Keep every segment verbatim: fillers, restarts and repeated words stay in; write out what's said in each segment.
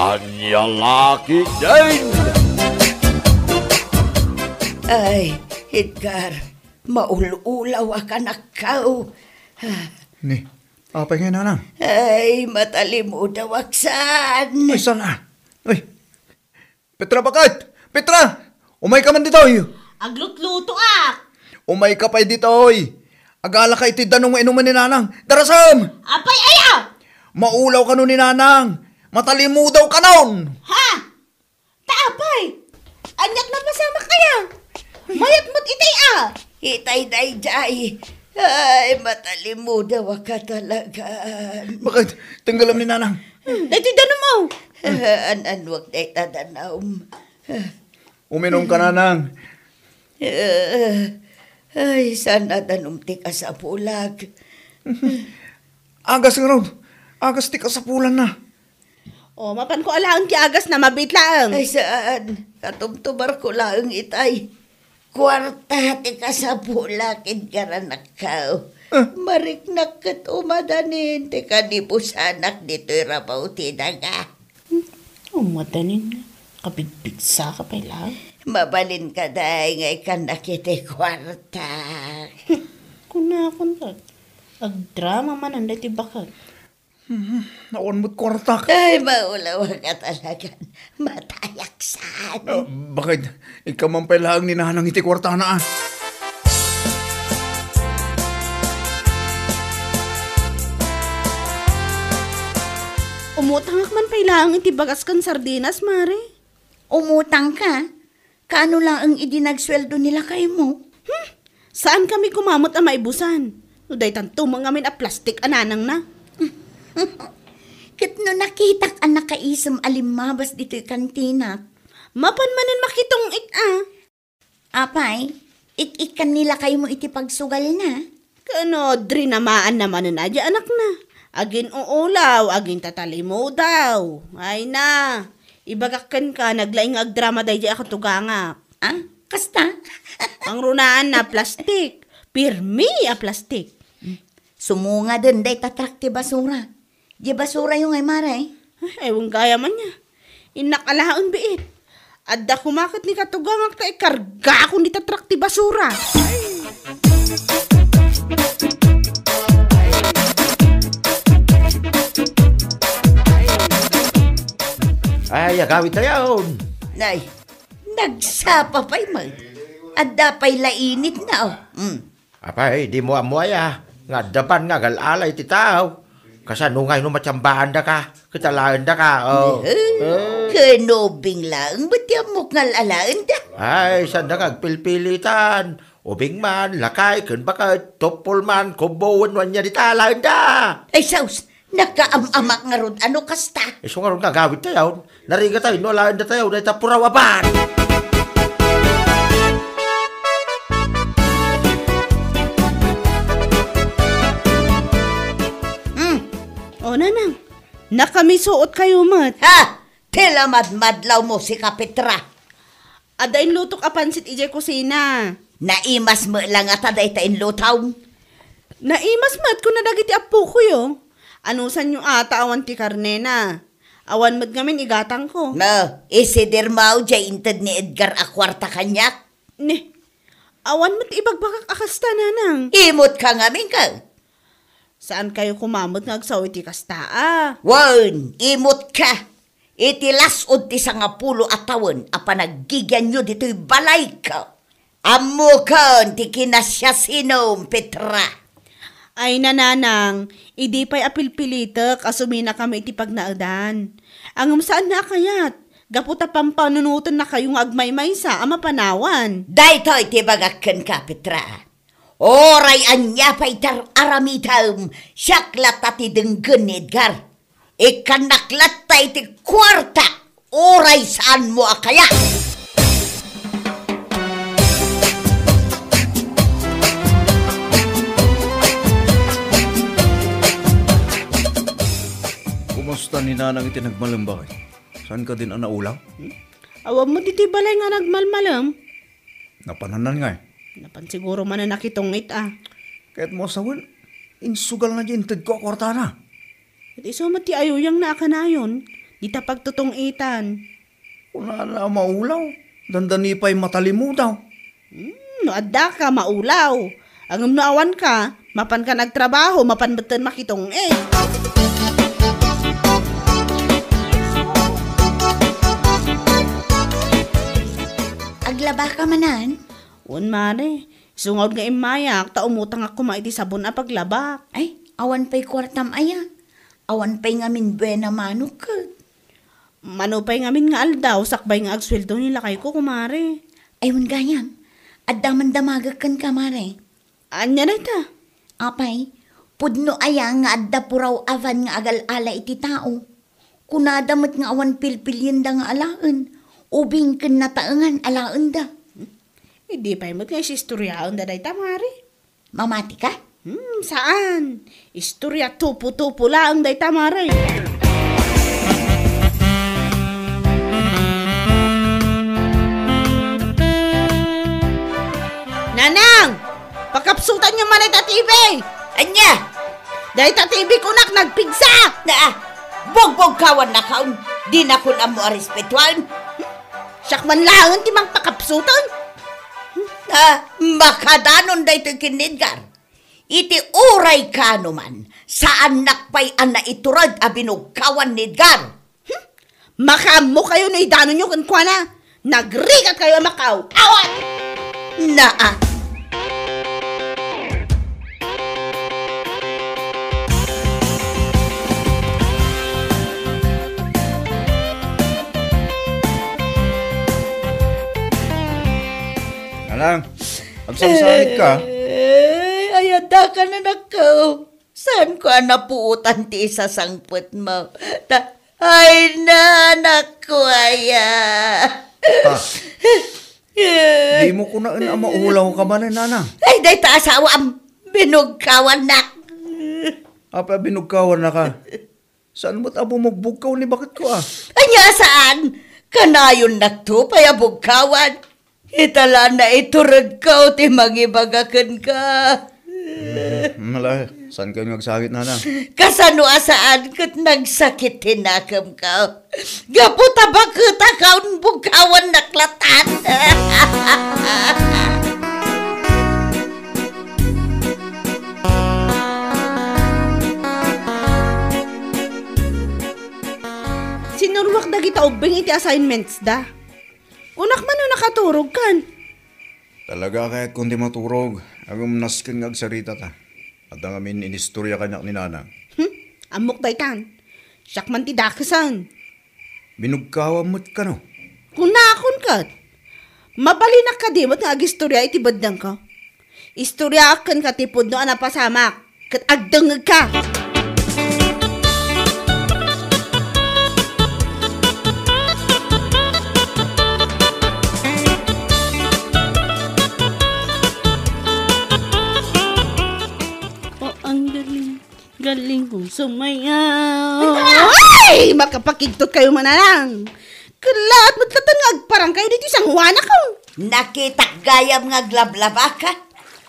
Ania la ketdin? Ay, Edgar, maul-ulaw a kanakkaw. Ni, apay ngay, nanang? Ay, matalimudaw ak saan. Ay, saan a? Ay, Petra, baket? Petra! Umayka man ditoy! Aglutlutoak! Umayka pay ditoy! Agalaka iti danum nga inumen ni nanang. Darasem! Apay aya? Maulaw kano ni nanang. Matalimudaw kanon! Ha? Ta apay? Aniak napasamak aya? Mayat met itay a? Itay daydiay. Ay, matalimudaw ka talaga. Baket? Tenggelam ni nanang. Hmm, daytoy danum, o. An-anuak dayta danum. Uminom ka, nanang. Eh, ay, saan a danum ti kasapulak? Agas ngarud. Agas ti kasapulanna. O, mapanko alaen ti agasna, mabiit laeng. Ay, saan? Katumtumarko laeng itay. Kuarta ti kasapulak, Edgar, anakko. Ah. Mariknak ket umadanin ti kanibusanak ditoy rabaw ti daga. Hmm, umadanin nga. Kabigbigsaka pay laeng. Mabalin ka, day, nga ikkannak iti kuarta. Hmm, kunakon ket, agdrama manen daytoy baket. Hmm, awan met kuartak. Ay, maulaw ka talaga. Matayak saan. Ah, baket, ikkan man pay laeng ni nanang iti kuartana, a. Umutangak man pay laeng iti bagas ken sardinas, Mare. Umutangka? Kaano laeng idi nagsueldo ni lakaymo? Hmm, saankami koma met a maibusan. No daytanto met ngamin a plastik a nanangna. Ket no nakitak a nakaisem a limmabas ditoy kantinak. Mapan manen makitong-it a. Apay, ik-ikkan ni lakaymo iti pagsugalna? Ken no drinamaanna manen a di anakna. Agin-uulaw, agin tatalimudaw. Ay na, ibagak kenka, naglaing nga agdrama daydiay a katugangak. Ah, kasta? Pangrunaanna plastik. Pirmi a plastik. Sumungaden dayta truck ti basura. Di basurayo ngay, Mare? Ay, ay, wen gayam ania. Innak alaen biit. Adda koma ket ni katugangak ta ikargakon dita truck ti basura. Ay, agawidtayon. Nay, nagsapa pay met. Adda pay la initna, o. Mm. Apay, dimo ammo aya nga adda ban nga agal-ala iti tao? Kasano ngay no matiambaandaka ket alaendaka? Oh. Eh, ken ubing laeng met ti ammok nga al-alaenda. Ay, saanda nga agpilpilitan. Ubing man, lakay, ken baket, tuppol man, kubbo, wenno ania dita alaenda. Ay, sus! Nakaam-amak ngarud a no kasta. Isu ngarud nga agawidtayon. Narigatayon no alaendatayo dayta puraw a ban. Hmm. O, nanang, nakamisuotkayo met. Ha? Ti la madmadlawmo, sika Petra. Adda inlutok a pansit idiay kusina. Naimas met la ngata dayta inlutom? Naimas met kuna dagiti appokoyo. Anusanyo a ta awan ti karnena. Awan met ngamin igatangko. No, isidirmo diay inted ni Edgar a kuarta kaniak? Ne, awan met ibagbagak a kasta, nanang. Imotka ngamin ket. Saankayo koma met nga agsao iti kasta a? Wen, imotka. Iti las-ud ti sangapulo a tawen a panaggigianyo ditoy balayko, ammoken ti kinasiasinom, Petra. Ay, nanang, idi pay a pilpilitek a suminakami iti pagnaedan. Ngem saanna a kayat, gapu ta pampanunotennakayo nga agmaymaysa a mapanawan. Daytoy ti ibagak kenka, Petra. Uray ania pay ti ar-aramidem, siak latta ti denggen ni Edgar. Ikkannak latta iti kuarta, uray saanmo a kayat. Kumusta ni Nanang iti nagmalem, baket? Saan ka din a naulaw? Awan met iti balay nga nagmalmalem. Napanannan ngay? Napan siguro manen a kitong-it a. Ket mo sawen, insugalna diay intedko a kuartana. Ket isu met ti ayuyangna a kanayon, Dita pagtutong-itan. Kunana a maulaw, dandani pay matalimudaw. Hmm, no adda ka, maulaw. Ngem no awan ka, mapan ka nagtrabaho, mapan metten makitong-it. Aglaba ka manen? Wen, Mare. Isu nga immay, ta umutangak koma iti sabon a paglabak. Ay, awan pay kuartam aya. Awan pay ngamin buena manok ket. Mano pay ngamin nga aldaw, sakbay nga agsueldo ni lakayko, kumare. Ay, wen gayam. Adda man damagek kenka, mare. Ania dayta? Apay, pudno aya nga adda puraw a van nga agal-ala iti tao? Kunada met nga awan pilpilienda nga alaen, ubing ken nataengan alaenda. Idi pay met nga isistoriaenda dayta, mare. Mamati ka? Hmm, saan? Istoria tupo-tupo laeng dayta, mare. Nanang! Pakapsutanyo man dayta T V! Ania? Dayta T V kunak nagpigsa! Na, bugbugkawan na kaon. Di na kun ammo a respetuan. Siak man laeng ti mangpakapsutan. Ah, makadanon daytoy ken ni Edgar. Iti uray kaano man, saannak pay a naiturod a binugkawan ni Edgar. Hmm? Makaammo kayo no idanonyo kenkuana. Nagrigat kayo a makaaw-awat! Naa. Nanang, agsangsangit ka? Ay, ay, adda ka, nanakko. Saanko a napuotan ti isasangpetmo. Ta, ay, nanakko aya. Ah, di mo kunaen a maulaw ka manen, nanang? Ay, dayta asawam, binugkawannak. Apay a binugkawannak a? Saan met a bumugbugkaw ni baketko a? Ania saan? Kanayonnakto pay a bugkawan. Ita la naituredko ti mangibaga kenka. Hmm, ala, saan kayo nga agsangit, nanang? Kasano a saan ket nagsakit ti nakemko? Gapu ta baket a kaon bugkawannak latan. Sinuruak dagita ubbing iti assignments da. Kunak man no nakaturogkan. Talaga a kayatkon ti maturog, ngem nasken nga agsaritata. Adda ngamin inistoria kaniak ni nanang. Hmm, ammok daytan. Siak man ti dakesen. Binugkawam met kano? Kunakon ket. Mabalinak kadi met nga agistoria iti beddengko? Istoriaak kenka ti pudno a napasamak, ket agdengngegka. Oh, ang galing. Galing kong sumayaw. Ay! Makapakigtot kayo, mananang. Kalaat met latta nga agparang kayo ditoy sanguanakon. Nakitak gayam nga aglablabaka.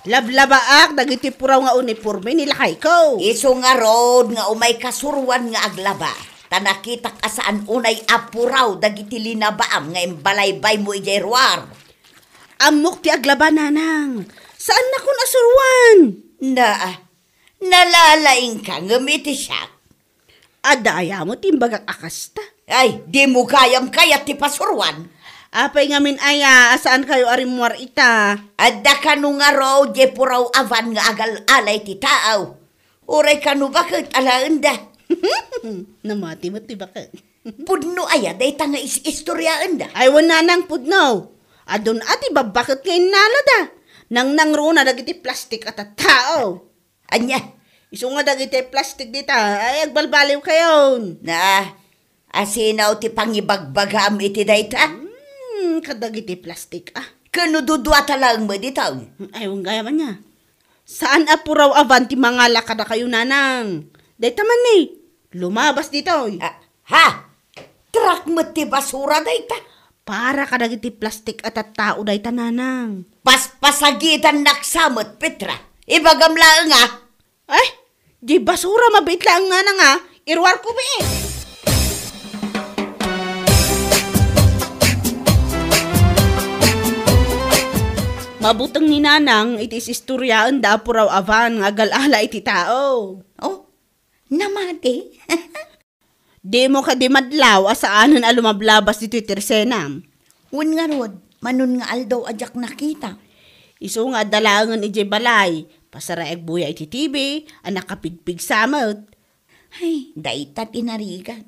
Lablabaak dagiti puraw nga uniporme ni lakayko. Isu ngarud nga umay kasuruan nga aglaba. Ta nakitak a saan unay a puraw dagiti linabaam nga imbalaybaymo idiay ruar. Ammok ti aglaba, nanang. Saannakon a suruan. Naa, nalalaingka ngem iti siak. Adda aya met ti imbagak a kasta? Ay, dimo gayam kayat ti pasuruan. Apay ngamin aya a saan kayo a rimmuar ita? Adda kano ngarud diay puraw a van nga agal-ala iti taaw. Uray kano baket alaenda. Namati met ti baket. Pudno aya dayta nga is-istoriaenda? Ay, wen, nanang, pudno. Adun a ti babbaket nga innalada. Nangnangruna dagiti plastik a tattao. Ania? Isu nga dagiti plastik dita, ay agbalbaliw kayon. Na, asino ti pangibagbagam iti dayta? Hmm, kadagiti plastik, ah. Kano duduata laeng met dita? Ay, wen gayam ania. Saan a puraw a van ti mangala kadakayo, nanang. Dayta man ni, lumabas ditoy. Ah, ha? Truck met ti basura dayta. Para kadagiti plastik a tattao dayta, nanang. Paspasagidannak sa met, Petra. Ibagam laeng, a. Ay, di basura, mabiit laeng, nanang, a. Iruarko, bii. Abuteng ni Nanang iti is-istoriaenda a puraw a van nga agal-ala iti tao. Oh, namati? Dimo kadi madlaw a saanen a lumablabas ditoy tersenam? Wen ngarud, manon nga aldaw a diak nakita. Isu nga adda laengen idiay balay, pasar a agbuya iti T V, a nakapigpigsa met. Ay, dayta ti narigat.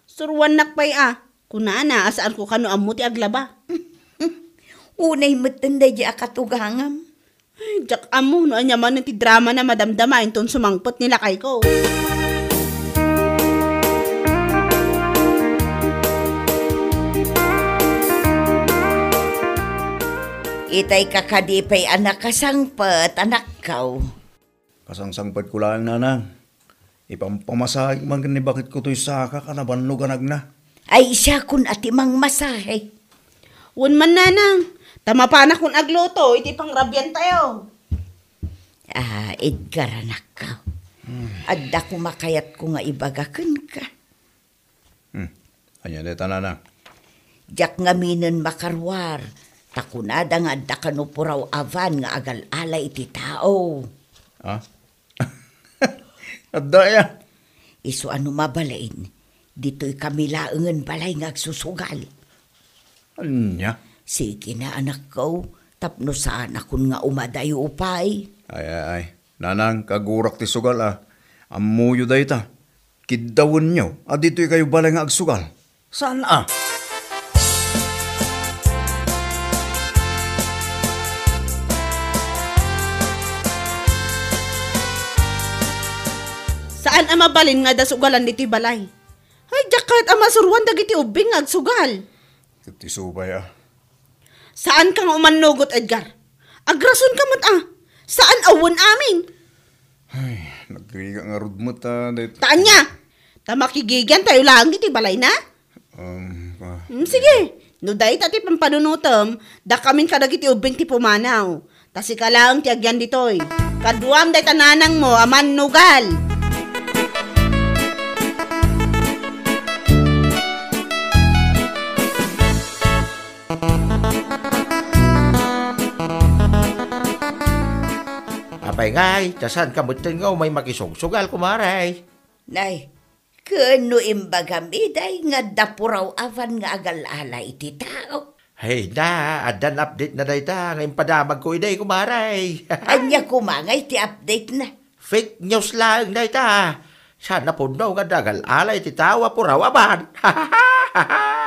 Suruannak pay a, kunana a saanko kano ammo ti aglaba. Unay metten daydi a katugangam. Ay, diak ammo no ania manen ti dramana madamdama inton sumangpet ni lakayko. Itay ka kadi pay a nakasangpet, anakko. Kasangsangpetko laeng, Nanang. Ipampamasahek man ken ni baketko toy saka a nabannog a nagna. Ay, siakon a ti mangmasahe. Wen man, Nanang, ta mapanakon agluto iti pangrabiantayo. Ah, Edgar, anakko. Hmm. Adda koma kayatko nga ibaga kenka. Hmm. Ania dayta, Nanang? Diak ngaminen makaruar, ta kunada nga adda kano puraw a van nga agal-ala iti tao. Ah? Adda aya? Isu a no mabalin, ditoy kami laengen balay nga agsusugal. Ania? Sige na, anakko, tapno saanakon nga umadayo pay. Ay, ay, ay. Nanang, kagurak ti sugal a. Ammoyo dayta. Kiddawenyo a ditoy kayo balay nga agsugal. Saan a? Saan a mabalin nga adda sugalan ditoy balay? Ay, diak kayat a masuroan dagiti ubbing nga agsugal. Ket ti subay a. Saanka nga umannugot, Edgar. Agrasonka met a. Saan a wen amin. Ay, nagrigat ngarud met a, dayta. Ta ania? Ta makigigiantayo laeng iti balayna? Um, ah. Hmm, sige. No dayta ti pampanunotem, dakamin kadagiti ubbing ti pumanaw. Ta sika laeng ti agyan ditoy. Kaduam dayta nanangmo a mannugal. Apay ngay, ta saanka metten nga umay makisugsugal, kumare? Nay, ken no imbagam idiay nga adda puraw a van nga agal-ala iti tao. Ay na, addan update na dayta nga impadamagko idiay, kumare. Ania koma ngay ti update na? Fake news laeng dayta. Saan a pudno nga adda agal-ala iti tao a puraw a van.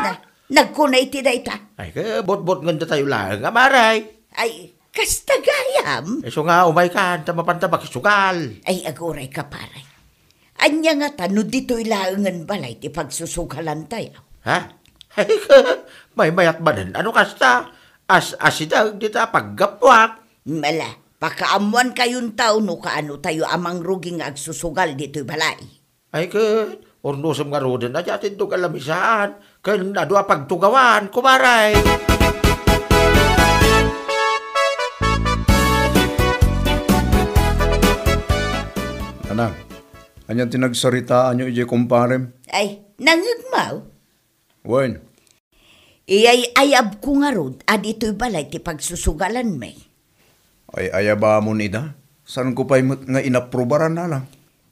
Na, nagkuna iti dayta? Ay, ke, butbutngen datayo laeng, kumare. Ay, kasta gayam? Isu nga, umaykan, ta mapanta makisugal. Ay, aguray ka, pare. Ania ngata no ditoy laengen balay ti pagsusugalantayo? Ha? Ay, maymayat manen, ano kasta? As-asideg dita paggapuak. Mala, pakaammoankayonto no kaano tayo a mangrugi nga agsusugal ditoy balay. Ay ket, urnosem ngaruden a diak tindog a lamisaan, ken adu a pagtugawan, kumare. Nanang, ania ti nagsaritaanyo idiay kumparem? Ay, nangngegmo? Wen. Iyay-ayabko ngarud a ditoy balay ti pagsusugalanmi. Ay-ayabamon ida? Saanko pay met nga inaprubaran, Nanang?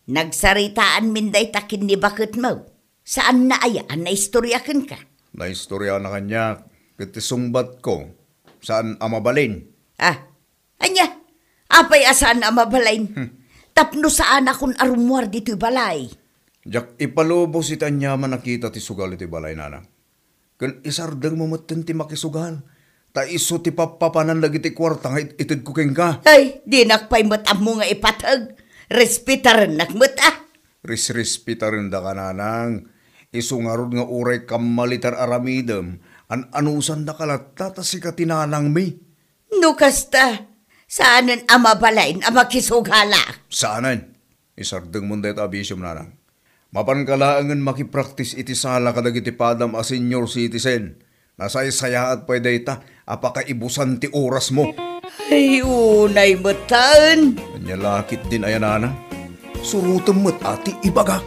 Nagsaritaanmin dayta ken ni baketmo. Saanna aya a naistorya kenka? Naistorya na kaniak, ket ti sungbatko, saan a mabalin. Ah, ania? Apay a saan a mabalin? Hmm. Tapno saanakon a rummuar ditoy balay. Diak ipalubos iti aniaman a kita ti sugal iti balay, Nanang. Ken isardengmo metten ti makisugal, ta isu ti pappapanan dagiti kuarta nga it-itedko kenka. Ay, dinak pay met ammo nga ipateg. Respetarennak met, ah. Risrespetarendaka, Nanang. Isu ngarud nga uray kammaliter aramidem, an-anusandaka latta ta sika ti nanangmi. No kasta, saanen a mabalin a makisugalak. Saanen? Isardengmon dayta a bisiom, Nanang. Mapanka laengen makipraktis iti sala kadagiti padam a senior citizen. Nasaysayaat pay dayta a pakaibusan ti orasmo. Ay, unay metten. Ania la ketdin aya, Nanang? Surotem met a ti ibagak.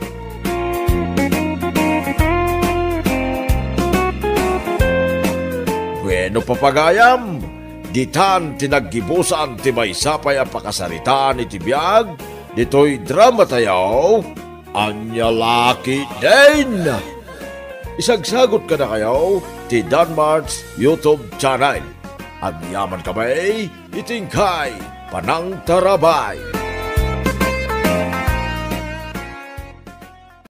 Bueno, papagayam, ditan ti naggibusan ti maysa pay a pakasaritaan iti biag ditoy dramatayo, Ania La Ketdin. Isagsagot kadakayo ti Danmart's YouTube channel. Agyamankami iti inkay panangtarabay.